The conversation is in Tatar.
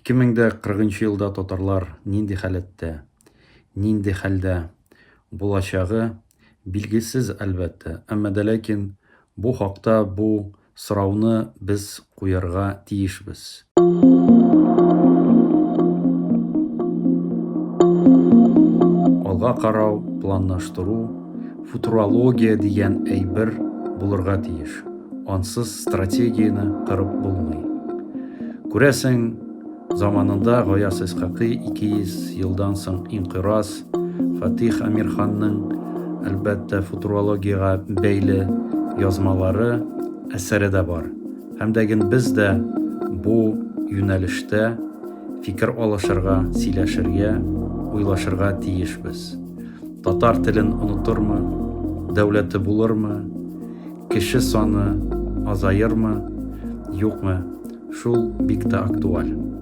2040 елда татарлар нинди халәттә, нинди хәлдә булачагы билгесез, әлбәттә, әмма дә ләкин бу хакта бу сорауны без куярга тиешбез. Алга карау, планлаштыру, футурология дигән әйбер булырга тиеш. Ансыз стратегияне корып булмый. Күрәсең, заманында Гаяз Исхакый 200 елдан соң инкыйраз, Фатих Әмирханның, әлбәттә, футурологиягә бәйле язмалары, әсәре дә бар. Һәм дә ген без дә бу юнәлештә фикер алышырга, сөйләшергә, уйлашырга тиешбез. Татар телен онытырмы, дәүләте булырмы, Кеше саны азаермы, юкмы, шул бик тә актуаль.